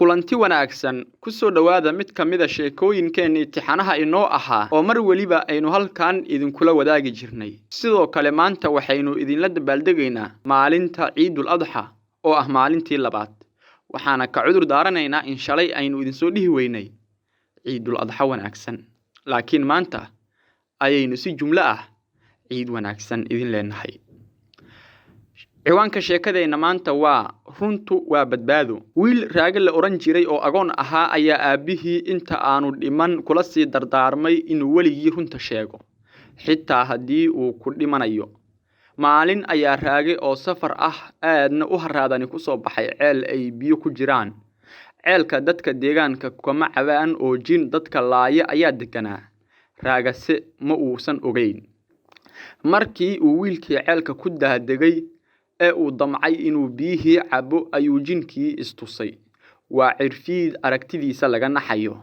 Kulanti wanaagsan, ku soo dhowaada mid ka mid a sheekooyinkeennii tixanaha inoo ahaa oo mar weliba aynu halkan idinkula wadaagi jirnay. Sidoo kale maanta waxaynu idinla dabaaldegaynaa maalinta Ciidul Adxa oo ah maalintii labaad. Waxaana ka cudur daaranaynaa in shalay aynu idinsoo dhihi weynay Ciidul Adxa wanaagsan. Laakiin maanta ayaynu si jumlo ah ciid wanaagsan idin leenahay. Ciwaanka sheekadeenna maanta waa Runtu waa Badbaado. Wiil Raage la odhan jiray oo agoon ahaa ayaa aabbihii inta aanu dhiman kula sii dardaarmay inuu weligii runta sheego, xitaa haddii uu ku dhimanayo. Maalin ayaa Raage oo safar ah aadna u haraadani ku soo baxay ceel ay biyo ku jiraan. Ceelka dadka deegaanka kama cabaan oo jin dadka laaya ayaa deganaa. Raagase ma uusan ogeyn. Markii uu wiilkii ceelka ku daadegay ee uu damcay inuu biyihii cabo ayuu jinkii istusay. Waa cirfiid aragtidiisa laga naxayo.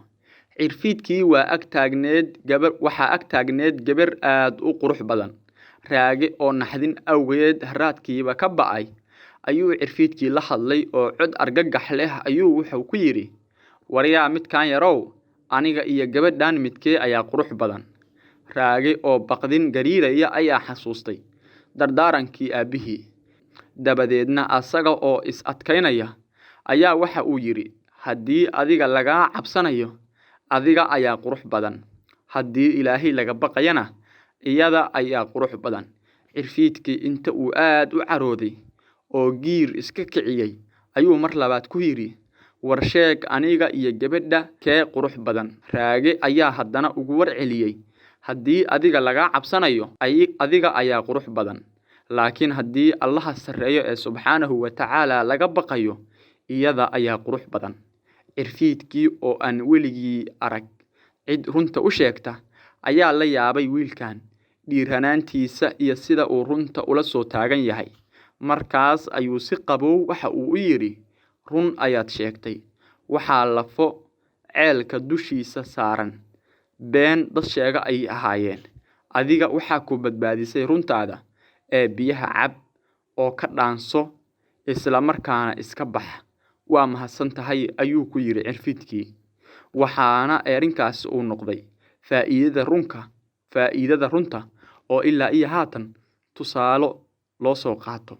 Cirfiidkii waa ag taagneed gabar, waxaa ag taagneed gabar aad u qurux badan. Raage oo naxdin awgeed haraadkiiba ka ba'ay ayuu cirfiidkii la hadlay oo cod argagax leh ayuu wuxuu ku yidhi, waryaa midkaan yarow, aniga iyo gabadhan midkee ayaa qurux badan. Raage oo baqdin gariiraya ayaa xasuustay dardaarankii aabbihii. Dabadeedna asaga oo is adkaynaya ayaa waxa uu yidhi, haddii adiga lagaa cabsanayo, adiga ayaa qurux badan. Haddii Ilaahay laga baqayana, iyada ayaa qurux badan. Cirfiidkii inta uu aad u carooday oo giir iska kiciyey ayuu mar labaad ku yidhi, war sheeg aniga iyo gabadha kee qurux badan. Raage ayaa haddana ugu war celiyey, haddii adiga lagaa cabsanayo, adiga ayaa qurux badan. Laakiin haddii Allaha sarreeyo ee subxaanahu wa tacaala laga baqayo, iyada ayaa qurux badan. Cirfiidkii oo aan weligii arag cid runta u sheegta ayaa la yaabay wiilkan dhiiranaantiisa iyo sida uu runta ula soo taagan yahay. Markaas ayuu si qabow waxa uu u yidhi, run ayaad sheegtay. Waxaa lafo ceelka dushiisa saaran. Been dad sheega ayay ahaayeen. Adiga waxaa ku badbaadisay runtaada ee biyaha cab oo ka dhaanso isla markaana iska bax. Waa mahadsan tahay, ayuu ku yidhi cirfiidkii. Waxaana arrinkaasi uu noqday faa'iidada runta oo ilaa iyo haatan tusaale loo soo qaato.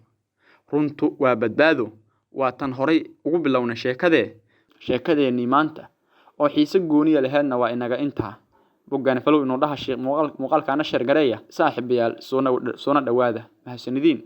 Runtu waa badbaado. Waa tan horay ugu bilowna sheekadeennii maanta oo xiise gooniya laheedna waa inaga intaa. Boggaan follow inoo dhaha, muuqaalkaana share gareeya, saaxiibayaal, soona dhawaada. Mahadsanidin.